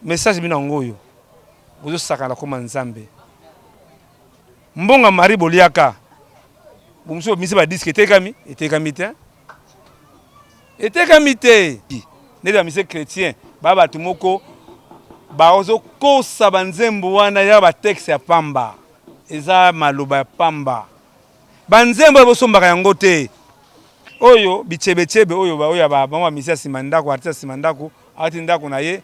Message bino yango oyo bozosakana koma Nzambe. Mbongo ya Marie boliaka bomosusu bobimisi ba disque etekami etekami te etekami te neti ba musicien chretien ba bato moko bazokosa banzembo wana ya ba texte ya pamba eza maloba ya pamba banzembo oyo bosombaka yango te oyo bichebechebe oyo oyo ya bango ba musicien ya nsima ndako artiste ya nsima ndako awati ndako na ye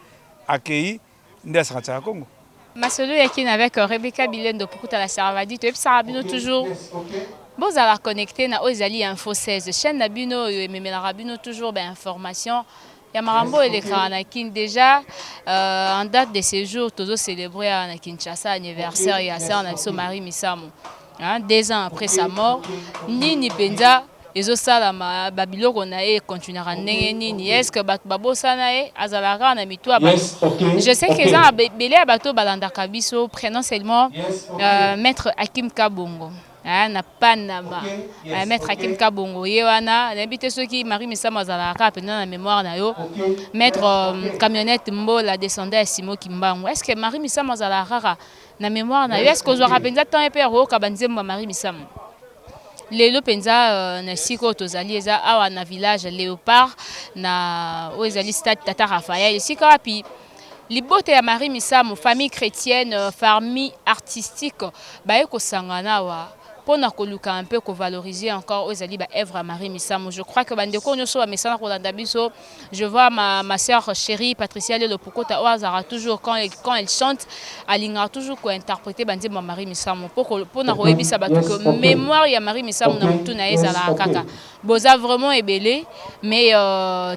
akei nde asaka Chaka Kongo. Masolo ya kin avec Rebecca Bilendo Pukuta la Servadi toyebisaka bino toujours bozala connecté na oyo ezali Info 16 chaîne na bino oyo ememelaka bino toujours ba information ya makambo oyo elekaka na kin déjà en date de ce jour tozo célébrer awa na Kinshasa anniversaire ya sœur na biso Marie Misamu, hein, 2 ans après sa mort. Nini mpenza ezosalama? Babiloko na ye econtinuaka ndenge nini? Est ce que bato babosana ye? Azalaka kaka na mitu ya bato. Je sais que eza na ebele ya bato oyo balandaka biso. Prenons seulement maître Hakim Kabongo, na Panama. Maître Hakim Kabongo ye wana, nayebi te soki Marie Misamu azalaka kaka mpenza na mémoire na yo. Maître Camionnette Mbola, descendant ya Simo Kimbangu, est ce que Marie Misamu azalaka kaka na mémoire na yo? Est ce que ozwaka mpenza temps ye mpe ya koyoka banzembo ya Marie Misamu? Lelo mpenza na esika oyo tozali eza awa na village Léopard, na oyo ezali stade Tata Raphaël, esika wapi libota ya Marie Misamu, famille chrétienne, famille artistique, baye kosangana awa mpona koluka un peu kovaloriser encore oyo ezali baœuvre ya Marie Misamu. Je crois que bandeko nyonso bamesana kolanda biso. Je vois ma sœur chérie Patricia Lelo Pukota oyo azalaka toujours, quand elle chante, alingaka toujours kointerpréter banzembo ya Marie Misamu mpona koyebisa bato que mémoire ya Marie Misamu na motu na ye ezalaka kaka. Boza vraiment ebele, mais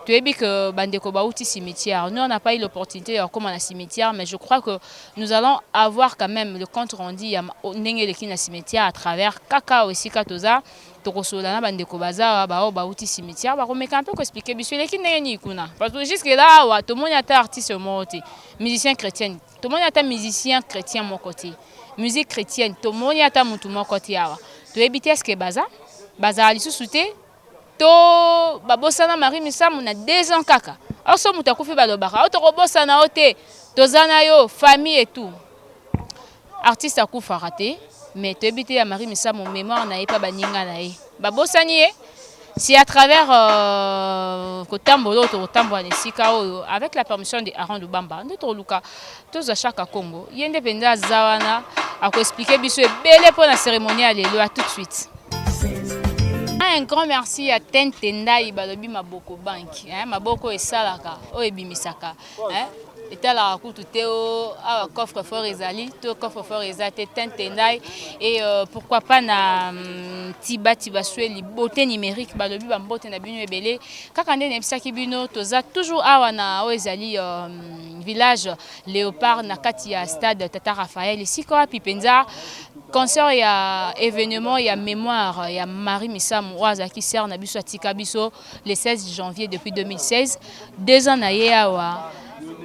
toyebi que bandeko bauti cimetière. Nous, on n'a pas eu l'opportunité ya kokóma na cimetière, mais je crois que nous allons avoir quand même le compte rendu ya ndenge eleki na cimetière à travers kaka esika toza. Tokosolola na bandeko baza awa, baoyo bauti cimetière, bakomeka mpe koexpliquer biso eleki ndenge nini kuna, parce que jusque là awa tomoni ata artiste moko te, musicien chrétienne, tomoni ata musicien chrétien moko te, musique chrétienne, tomoni ata mutu moko te awa. Toyebi te est-ce baza bazala lisusu te to babosana Marie Misamu na 2 ans kaka. Or so moto akufi, balobaka o tokobosana o te, toza na yo famille et tout. Artiste akufaka te, mais toyebi te ya Marie Misamu, mémoire na ye mpa baninga na ye babosani ye. Si à travers kotambola oyo tokotambola na esika oyo, avec la permission de Aaron Lubamba, nde tokoluka tozwa Chaka Congo, ye nde mpenza aza wana, akoexpliquer biso ebele mpo na cérémonie ya lelo. À tout de suite. Un grand merci à Tente Ndai, balobi Maboko Bank, hein, maboko esalaka oyo ebimisaka, hein, etalaka kutu te o awa coffre fort ezali to coffre fort eza te. Tente Ndai et pourquoi pas na Tiba Tiba Sweli beauté numérique, balobi bambote na bino ebele. Kaka nde nayebisaki bino, toza toujours awa na oyo ezali village Léopard, na kati ya stade Tata Raphaël, esika wapi mpenza concert ya événement ya mémoire ya Marie Misamu oyo azalaki sœur na biso, atika biso le 16 janvier depuis 2016, 2 ans na ye awa.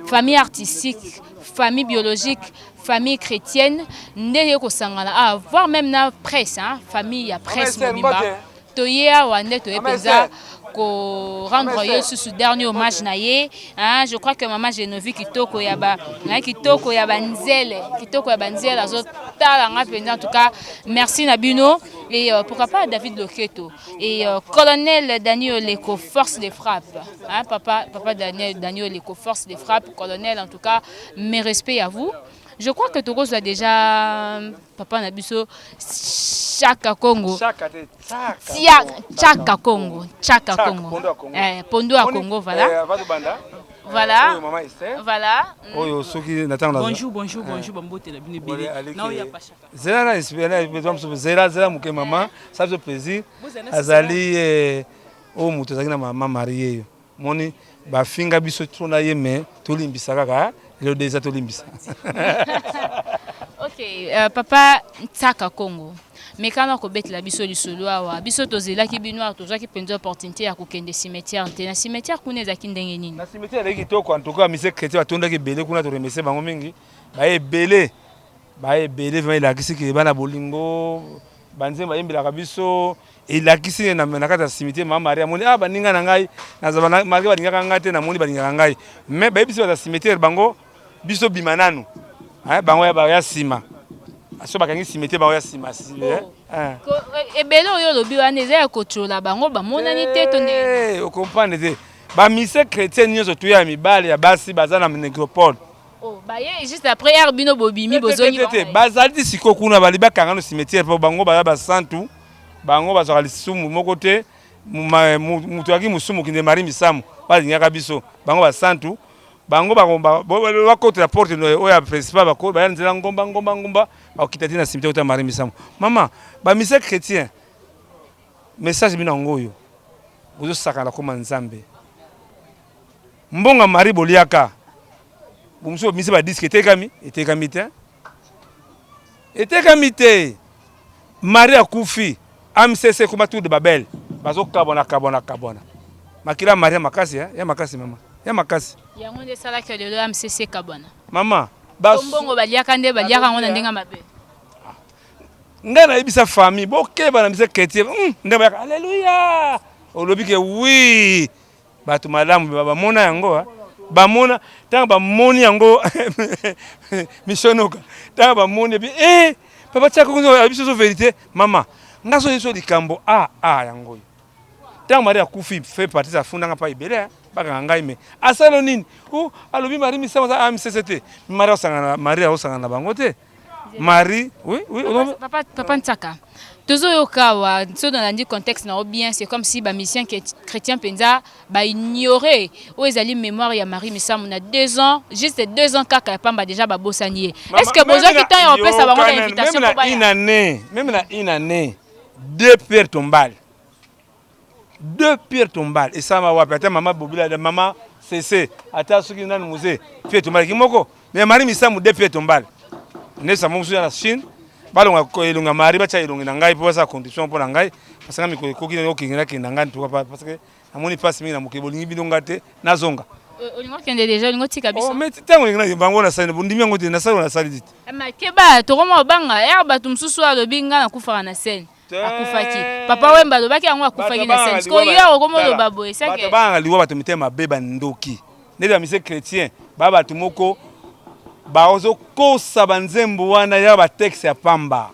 Famille artistique, famille biologique, famille chrétienne nde ye kosangana awa, voire même na presse, hein, famille ya presse mobimba toye awa nde toye mpenza korendre ye lisusu dernier hommage na ye, hein. Je crois que mama Genovie kitoko ya ba kitoko ya banzele, kitoko ya banzele, azotala nga mpenza. En tout cas, merci na bino et pourquoi pas David Loketo et colonel Daniel Leko, force de frappe, hein, papa, papa Daniel, Daniel Leko, force de frappe, colonel. En tout cas, mes respects à vous. Je crois que tokozwa déjà papa na biso Chaka Congo. Chaka Congo, Chaka Congo, pondo ya Congo. Voilà. Oyo soki na ntango. Bonjour, bonjour, bonjour, bambote na bino ebele na oyo ya Pashaka. Zela na zela, zela moke mama, ça fait plaisir. Azali oyo moto azalaki na mama Marie yo moni bafinga biso trop na ye, mais tolimbisa kaka lelo déjà, tolimbisa. Ok, papa Ntsaka Congo, mekana kobetela biso lisolo awa. Biso tozelaki bino awa, tozwaki mpenza opportunité ya kokende cimetière te. Na cimetière kuna ezalaki ndenge nini? Na cimetière ezalaki kitoko. En tout cas, musicien chrétien batondaki ebele kuna, toremercie bango mingi, baye ebele, baye ebele vraiment. Elakisi ke bana bolingo, banzembo bayembelaka biso elakisi na kati ya cimetière. Mama Marie amoni: ah, baninga na ngai, malgré balingaka ngai te, namoni balingaka ngai, mais bayebisi baza cimetière bango. Biso bima nanu. Hein, bango ya ba ya sima. So bakangi cimetière bango ya sima. Oh. Eh. Ebele oyo olobi wana eza ya kotyola bango bamonani te to ndenge? Eh, okomprendre te. Ba mise chrétien nyonso tu ya mibali ya basi baza na nécropole. Oh, baye juste après heure bino bobimi bozongi te bazali ti sikoyo kuna bali bakanga no cimetière mpo bango baza basantu bango bazwaka lisumu moko te moto yaki mosumu kinde Marie Misamu balingaka biso bango basantu bango bakotela porte oyo ya principal baya nzela ngomba ngomba ngomba bakokita ti na cimetière kota Marie Misamu mama bamise chrétien message bino yango oyo bozosakana koma Nzambe mbongo ya Marie boliaka bomosusu bobimisi ba disque etekami etekami te etekami te Marie akufi AMCC ekoma tour de Babel bazokabwana kabwana kabwana makila Marie ya makasi ya makasi mama ya makasi yango nde esalaki lelo AMCC kabwana mama mbongo baliaka nde baliaka yango na ndenge mabe. Ngai nayebisa famille bokeba na mise chrétien nde bayaka alléluia olobi ke oui bato malamu bamona yango bamona ntango bamoni yango misonoka ntango bamoni ebi e papa tiaka biso zo verité mama nga so yeso likambo a a yango oyo ntango Marie akufi fait partie afundanga mpa ebele bakanga ngai me asalo nini o alobi Marie Misamu aza AMCC te Marie osangana Marie osangana na bango te Marie oui oui papa papa Nsaka tozoyoka awa so nalandi contexte na yo bien, c'est comme si bamusicien chrétien mpenza baignore oyo ezali mémoire ya Marie Misamu na 2 ans, juste 2 ans kaka ya pamba, déjà babosani ye. Est ce que bozwaki temps ya kopesa bango bainvitation? Même na une année, même na une année, deux pierres tombales, deux pierres tombales esalama wapi? Ata mama Bobila, mama Cc, ata soki nani musée, pierre tombale ki moko, mais Marie Misamu, deux pierres tombales. Nde samo mosusu ya na Chine balonga elongi ya Marie, batya elongi na ngai mpo basala condition mpo na ngai, parce que mikolo ekoki okende nakende na ngai ntuka, parce que namoni mpasi mingi na mokili. Bolingi bino nga te, nazonga. Olingi okende déjà, olingi otika biso? Mais ntango olingi bango nasali, bondimi yango te, nasali oyo nasali te. Makeba tokoma obanga ya bato mosusu oyo alobi nga nakufaka na scène, akufaki. Papa Wemba alobaki yango, akufaki na scène. Sikoyo yo okoma oloba boye. Bato bangaka liwa, bato mitema mabe, bandoki neti bamise chrétien baa bato moko bazokosa banzembo wana ya batexte ya pamba,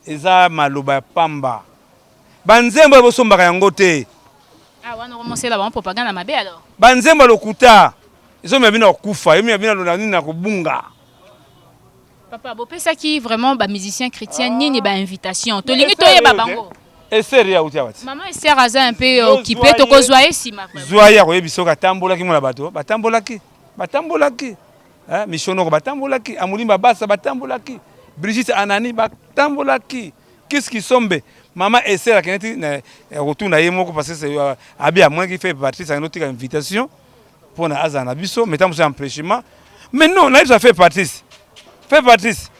eza maloba ya pamba, banzembo oyo bosombaka yango te. Wana okomosela bango propagande mabe alors. Banzembo ya lokuta ezomema bino kokufa, ezomema bino na nini, na kobunga. Papa, bopesaki vraiment bamusicien chrétien nini bainvitation? Tolingi toyeba bango. Eseri auti awa ti. Mama Ester aza un peu occupé, tokozwa ye nsima. Zwa ye, akoyebi soki atambolaki mona bato batambolaki batambolaki Michonoko batambolaki, Amulimba Basa batambolaki, Brigitte Anani batambolaki, Kiski Sombe. Mama Ester akende ti kotuna ye moko, parce que abi amonaki fait Patrice akende otika invitation mpona azala na biso, mais ntango mosusu empêchement. Mais non, nayebisa fait Patrice, fait Patrice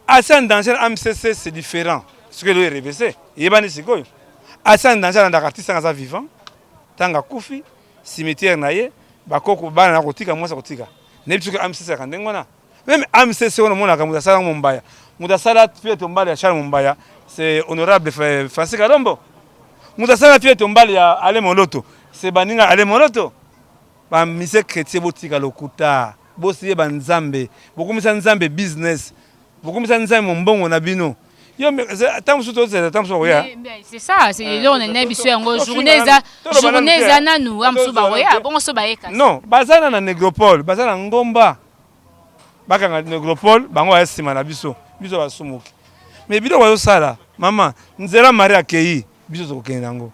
asi en danger. AMCC, c'est différent, soki elo erevese eyebani sikoyo asi en danger, alandaka artiste ntango aza vivant, ntango akufi cimetière na ye bakoko bana na kotika mwasi akotika. Nayebi soki AMCC aka ndenge wana. Même AMCC wana omonaka moto asala Mombaya, moto asala pierre tombale ya Charles Mombaya, c'est honorable Francis Kalombo. Moto asala pierre tombale ya Ale Moloto, c'est baninga Ale Moloto. Bamise chrétien, botika lokuta, bosiyeba Nzambe. Bokomisa Nzambe business, bokomisa Nzambe mombongo na bino. Yo ntango mosusu tozela, ntango mosusu bakoya. C'est ça, c'est eloko na nini biso yango. Journée eza, journée eza nanu, ya mosusu bakoya bongo so bayeka. Non, baza na négropole, baza na ngomba, bakanga négropole, bango baya nsima na biso. Biso basumuki, mais biloko bazosala mama nzela Marie akei, biso tokokende yango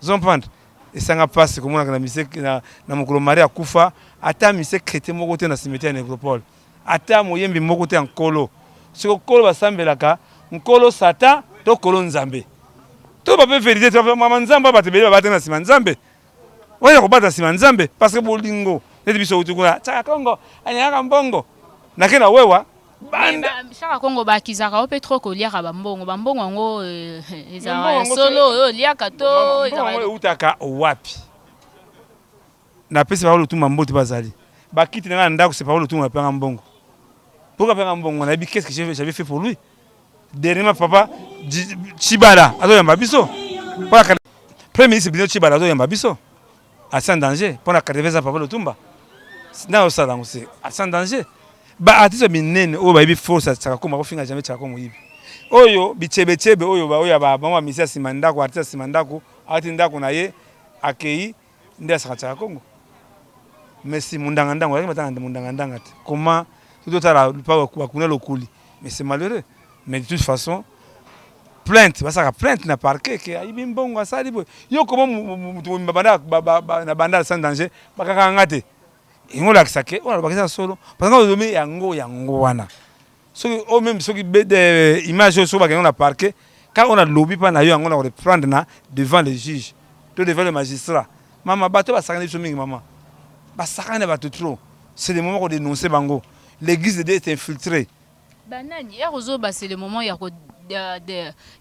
zompendre. Esanga mpasi komonaka na mise na mokolo Marie akufa, ata mise chrétien moko te na cimetière ya négropole, ata moyembi moko te ya Nkolo. Soki Nkolo basambelaka Nkolo Satan to Nkolo Nzambe to bape vérité te. Mama, Nzambe bato ebele babata na nsima Nzambe oyo kobata nsima Nzambe, parce que bolingo neti biso outi kuna. Chaka Kongo anyangaka mbongo nake na wewa. Chaka Kongo bakizaka yo mpe trop koliaka bambongo. Bambongo yango ezalaka ya solo oyo oliaka to? Eutaka wapi? Napesi Papa Lutumba mbote. Bazali bakiti na ngai na ndako, c'est Papa Lutumba apengaka mbongo. Pourquoi apengaka mbongo? Nayebi qu'est-ce que j'avais fait pour lui dernièrement. Papa Chibala azoyamba biso, premier ministre bino Chibala azoyamba biso, asi en danger mpona 80 ans. Papa Lutumba. Na osala yango c'est sans danger. Ba artiste minene oyo bayebi force ya Chaka Kongo bakofinga jamais Chaka Kongo moyibi. Oyo bichebechebe oyo ba oyo ba bango ba musicien ya sima ndako, artiste ya sima ndako, awati ndako na ye akeyi nde asaka Chaka Kongo. Mais si mundanga ndanga oyaki matanga mundanga ndanga te. Comment soki totala pa bakuna lokuli mais c'est malheureux. Mais de toute façon plainte basaka plainte na parquet ke ayibi mbongo asali boye. Yo comment mutu mobimba banda na banda sans danger bakaka nga te. Yango olakisa ke oyo alobaka eza solo parce que olobi yango yango wana soki oyo meme soki bede image oyo soki bakende na parquet kaka oyo nalobi mpa na yo yango na koreprendre na devant le juge to devant le magistrat. Mama bato basakani biso mingi mama, basakani na bato trop, c'est le moment ko denoncer bango. L'église de Dieu est infiltrée. Banani heure ozoba c'est le moment ya ko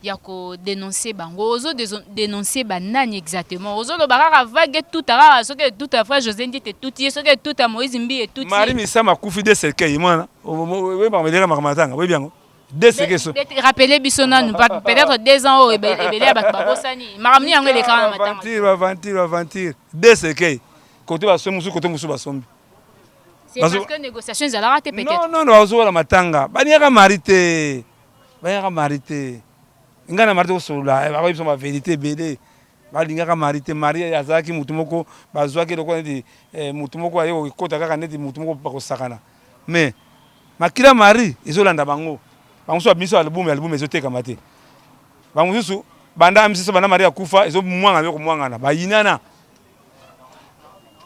ya ko denoncer bango, ozo denoncer ba nani exactement? Ozoloba kaka vague etuta kaka soki etuta frère Jose Ndite etuti ye, soki etuta Moïse Mbiye etuti ye. Marie Misamu akufi de cercueil mwana oyeba makambo eleka makambo matanga oyebi yango de cercueil so. Rappeler biso nanu peut-être 2 ans oyo ebele ya bato babosani makambo nini yango elekaka na matanga. Aventure aventure aventure de cercueil kote basombi mosusu kote mosusu basombi. C'est parce que négociation ezalaka te peut-être. Non non non bazola matanga balingaka Marie te, balingaka Marie te. Ngai na Marie tokosolola bakoyebi biso ba vérité ebele. Balingaka Marie te. Marie azalaki mutu moko bazwaki lokola neti mutu moko aye kokota kaka neti mutu moko bakosakana. Mais makila Marie ezolanda bango. Bango mosusu babimisi album, album ezotekama te. Bango mosusu banda misusu banda Marie akufa ezomwangana be komwangana bayinana.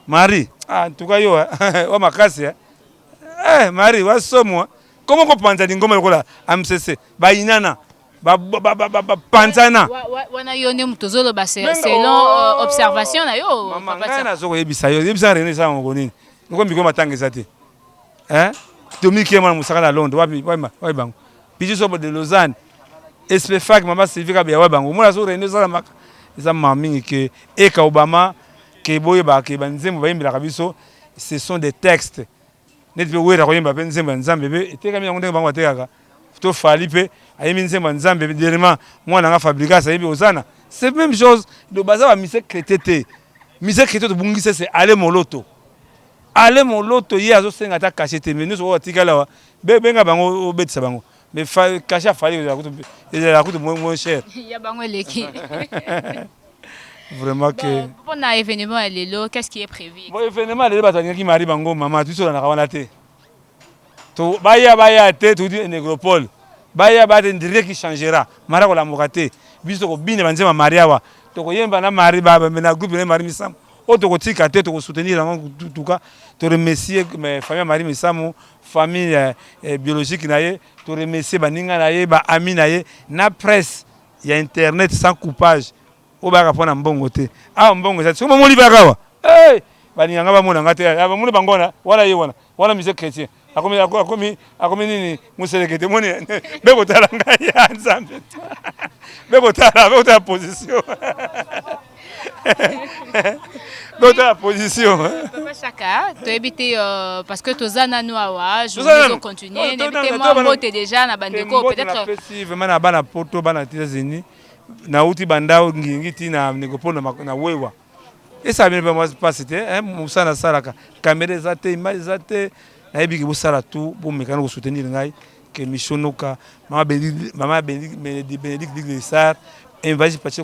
Marie, ah, en tout cas yo wa makasi eh. Eh, Marie wa somo. Comment ko panza lingoma lokola AMCC bayinana bapanzana wana yo nde moto ozoloba selon observation na yo. Mama, ngai nazo koyebisa yo, yebisa René eza moko nini loko mikolo matanga eza te, hein? Dominique ye mwana mosaka na Londres, wapi wapi bango Bijou Sobo de Lausanne, Espefak, mama Sylvie Kabeya, wapi bango mona so René esalamaka eza mawa mingi ke Eka Obama ke boyebaka ke banzembo bayembelaka biso, ce sont des textes. Neti mpe Wera koyemba mpe nzembo ya Nzambe mpe etekami yango ndenge bango batekaka to Fally mpe ayembi nzembo ya Nzambe dernièrement, mwana nga Fabrigas ayebi Ozana, c'est même chose. Donc baza ba musicien chrétien te. Musicien chrétien tobungisa, c'est Ale Moloto. Ale Moloto ye azosenga ata cachet te, mais nyonso oyo atikali awa benga bango obetisa bango, mais cachet ya Fally ezalaka kutu moins cher. Ya bango eleki. Vraiment que mpona événement ya lelo, qu'est-ce qui est prévu? Bon, événement ya lelo, bato balingaki Mari bango mama biso olandaka wana te. To baya baya te, tuti négropole baya baya te, rien qui changera. Mari akolamuka te. Biso tokobina banzembo ya Mari awa, tokoyemba na Mari na groupe na Mari Misamu oyo tokotika te, tokosoutenir yango. Tuka toremercier famille ya Mari Misamu, famille biologique na ye, toremercier baninga na ye, baami na ye, na presse ya internet sans coupage oyo bayaka mpo na mbongo te. Awa mbongo eza te. Soki bomoni bayaka awa, hey! Balinganga bamona nga te. Bamoni bango wana wana ye wana wana musicien chrétien akomi akomi akomi nini moseleke te moni be kotala ngai ya Nzambe, be kotala position, be kotala position. Papa Chaka, toyebi te parce que toza nanu awa, journée ezocontinue, nayebi te mwa mbote déjà na bandeko peut-être. Napesi vraiment na bana Poto, bana États-Unis, nauti banda ngingi ti na négropole na wewa. Esala bino mpe mwa mpasi te, mosala nasalaka, caméra eza te, image eza te. Nayebi ke bosala tout, bomekana kosoutenir ngai ke Mishonoka, mama Bénédicte Liglesar, Invasi Pache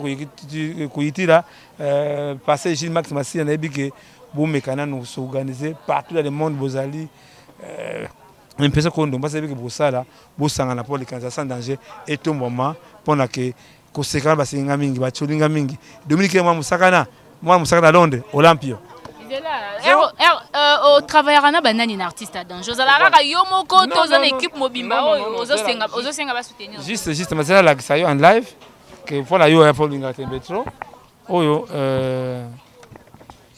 Koyitila, pasteur Gilles Max Masila. Nayebi ke bomeka nanu s'organiser partout dans le monde bozali mpesa kondo mpasi. Nayebi ke bosala, bosangana mpo likanisa sans danger etombwama mpona ke koseka. Basengi nga mingi, batioli nga mingi. Dominique mwana mosaka na mwana mosaka na Londres, Olympio. Otravaillaka na banani na Artiste en danger? Ozalaka kaka yo moko to oza na équipe mobimba oyo ozosenga basoutenir? Juste masala alakisa yo en live ke mpona yo oya mpo olingaka tembe trop. Oyo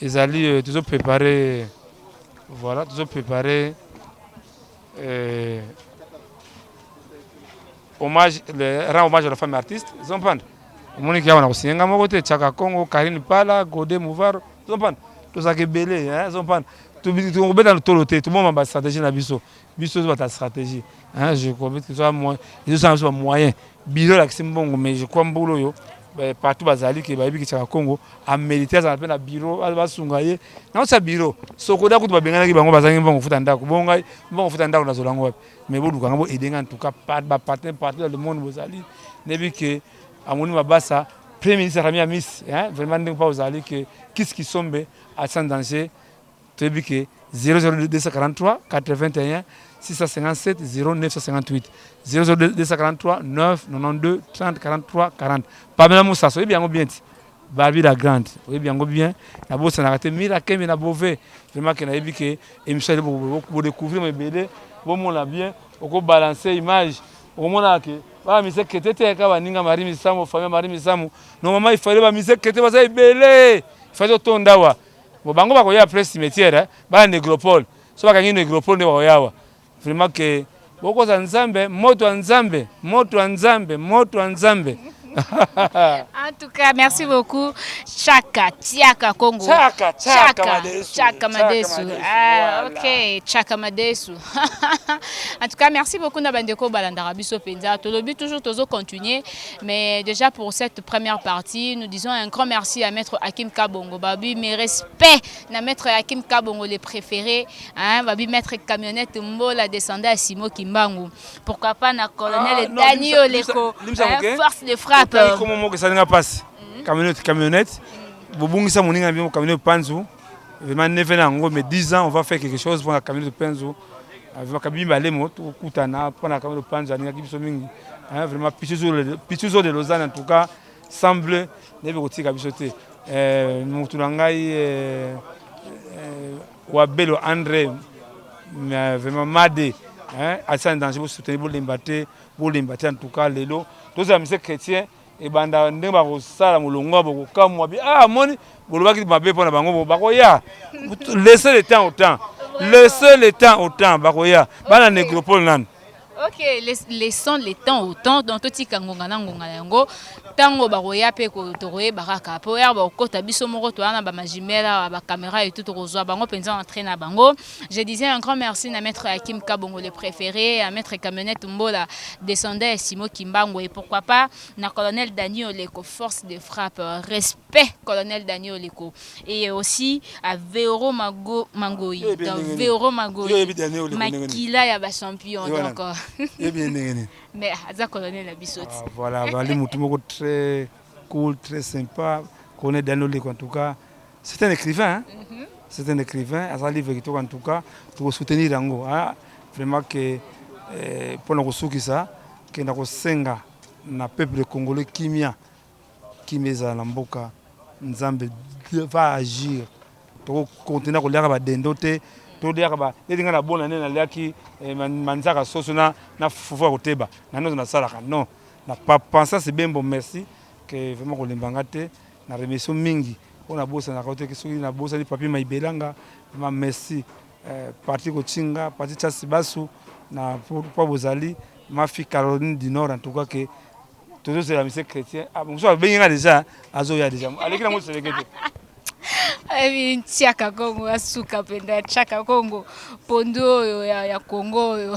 ezali tozoprépare, voilà, tozoprépare hommage, le rend hommage à la femme artiste. Ozompanda omoniki awa na kosinga nga moko te, Tiaka Congo, Karine Pala, Gode Mouvaro. Ozompanda tozalaka ebele. Ozompanda tokobeta tolo te, toboma bastratégie na biso. Biso tozobata stratégie, je crois ezosala biso bamoyen. Bilo elakisi mbongo, mais je crois mbula oyo. Partout bazali ke bayebi ke Chaka Congo amérite azala mpe na bureau, basunga ye naosa bureau. Sokoda kutu babenganaki bango, bazangi mbongo kofuta ndako. Bongo ngai, mbongo kofuta ndako nazola yango wapi? Mais boluka nga, boaider nga. En tout cas, bapartenaire partout dans le monde bozali, nayebi ke amoni mabasa Premier ministre Rami Amis, hein, vraiment ndenge mpa ozali ke kisi kisombe a sans danger. Toyebi ke 00243 81 657 0958 00243 9 92 30 43 40. Pamela Mosaso, oyebi yango bien ti Barbie la grande, oyebi yango bien. Nabosanaka te Mira Kembe na Beauvais. Vraiment ke nayebi ke émission ali bodécouvrir ebele, bomona bien, okobalance image, okomonaka ke bana mise kete te kaka baninga Marie Misamu, famille Marie Misamu. Normalement il fallait bamise kete baza ebele, il fallait totonda awa. Bon, bango bakoya après cimetière, bana Négropole. So bakangi Négropole nde bakoya awa. Vraiment ke bokoza Nzambe, moto ya Nzambe, moto ya Nzambe, moto ya Nzambe. En tout cas, merci beaucoup. Chaka, Tiaka Congo. Chaka, Chaka Madesu. Chaka Madesu. Ah, ok, Chaka Madesu. En tout cas, merci beaucoup na bandeko balandaka biso penza. Tolobi toujours, tozo continuer, mais déjà pour cette première partie, nous disons un grand merci à maître Hakim Kabongo. Babi, mes respects na maître Hakim Kabongo le préféré, hein, babi maître camionnette Mbola descendait à Simo Kimbangu. Pourquoi pas na colonel, ah, Dani Oleko, hein, force de frappe. Comme moko esalinga mpasi, camionnette, camionnette bobungisa moninga na bino camionnette Panzu. Vraiment neve na yango, mais 10 ans, on va faire quelque chose mpona camionnette Panzu. Vraiment kabi balemo tokokutana mpona camionnette Panzu, alingaki biso mingi, vraiment. Pituzo de Lausanne, en tout cas semble nayebi kotika biso te. Motu na ngai Wabelo André, vraiment Made asa danger, bosoutenir, bolemba te, bolemba te. En tout cas lelo tozala mise chrétien ebanda ndenge bakosala molongo, bokokamwa bi ah moni bolobaki mabe mpo na bango, bakoya. Laissez le temps au temps, laissez le temps au temps, bakoya bana Négropole nanu. Ok, laissons le temps au temps. Donc totika ngonga na ngonga na yango. Ntango bakoya mpe tokoyeba kaka po ya bakokota. Biso moko toya na bamajumelles awa, bacaméra et tout, tokozwa bango mpenza entrée na bango. Je disais un grand merci na maître Hakim Kabongo le préféré, à maître camionnette Mbola descendait Simo Kimbango, et pourquoi pas na colonel Dani Oleko, force de frappe. Respect colonel Dani Oleko, et aussi à Vero Mago Mangoi. Donc Vero Mangoi, makila ya bachampion. Donc mais aza colonel na biso ti. Ah, voilà, bali mutu moko très cool, très sympa, colonel Dani Oleko. En tout cas c'est un écrivain, hein? C'est un écrivain, aza livre kitoko. En tout cas tokosoutenir yango, hein? Vraiment ke mpona kosukisa, kenda kosenga na peuple congolais kimia, kimia ezala na mboka. Nzambe va agir. Tokokontinue koliaka badendo te, toliaka neti ngai na bona nde naliaki manzaka soso na fufu ya koteba na nyonso nasalaka. Non, na pensance bembo, merci ke vraiment kolemba nga te na remercie mingi mpo nabosanaka te. Soki nabosani, papi maibelanga, vraiment merci. Parti kotinga parti Tiasi Basu na mpo bozali mafi Caroline du Nord. En tout cas ke tozozela monsieur chrétien mosusu abengi nga déjà, azoya déjà, aleki nango seleke te. Ebi tiaka Kongo asuka mpenza, tiaka Kongo pondu oyo ya Kongo oyo.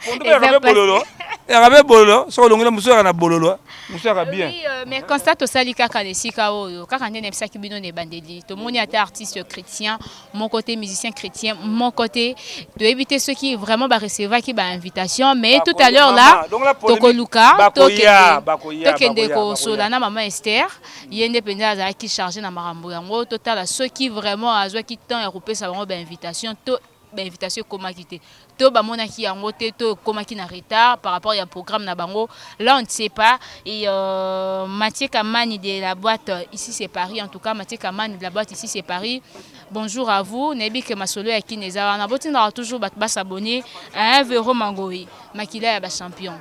Pondu bololo, yaka mpe bololo. Soki olongoli mosusu, yaka na bololo, mosusu yaka bien. Oui, mais constat tosali kaka na esika oyo, kaka nde nayebisaki bino na ebandeli, tomoni ata artiste chrétien moko te, musicien chrétien moko te. Toyebi te soki vraiment barecevaki bainvitation, mais tout à l'heure là tokoluka tokende kosola na mama Esther. Ye nde mpenza azalaki chargé na makambo yango. Totala soki vraiment azwaki temps ya kopesa bango bainvitation, to bainvitation ekomaki te, to bamonaki yango te, to ekomaki na retard par rapport ya programme na bango. Là on ne sait pas. Et Mathieu Kamani de la boîte ici c'est Paris, en tout cas Mathieu Kamani de la boîte ici c'est Paris, bonjour à vous. Nayebi ke masolo ya kini eza wana, botindaka toujours bato bas'abonner. Vero Mangoi, makila ya bachampion,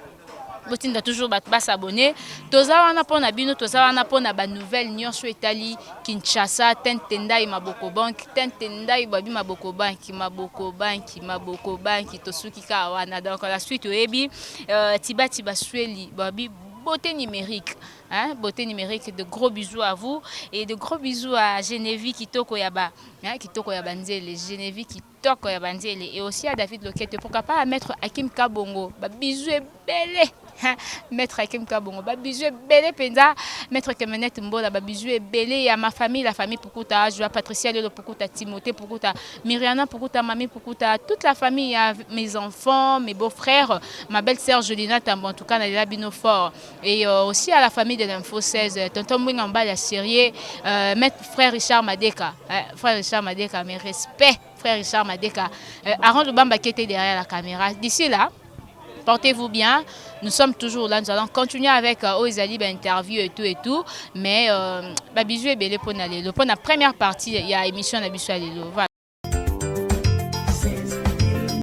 botinda toujours bato bas'abonner. Toza wana mpona bino, toza wana mpona banouvelle nyonso etali Kinshasa. Tentendai maboko bank, tentendai babi maboko banki, maboko banki, maboko banki. Tosuki kaka wana. Donc la suite oyebi, tibatiba sweli babi beauté numérique, hein, beauté numérique, de gros bisous à vous et de gros bisous à Genevieve Kitoko Yaba, hein, Kitoko Yaba Nzele, Genevieve Kitoko Yaba Nzele, et aussi à David Loquette, pourquoi pas à maître Hakim Kabongo. Ba bisous ebele. Maître Hakim Kabongo, ba bisous ebele penza. Maître Kemenet Mbola, ba bisous ebele ya ma famille, la famille Pukuta, Joa Patricia Lelo Pukuta, Timothée Pukuta, Myriana Pukuta, Mami Pukuta, toute la famille, ya mes enfants, mes beaux-frères, ma belle-sœur Jolina Tambo, en tout cas, na bino fort. Et aussi à la famille de l'Info 16, Tonton Mwinga Mbala Sérieux, Maître Frère Richard Madeka, Frère Richard Madeka, mes respects, Frère Richard Madeka, Aaron Lubamba qui était derrière la caméra. D'ici là, portez-vous bien. Nous sommes toujours là. Nous allons continuer avec Oezali, ben, interview et tout et tout. Mais bah, bisous ebele pour lelo. Pour la première partie, il y a émission na biso lelo. Voilà.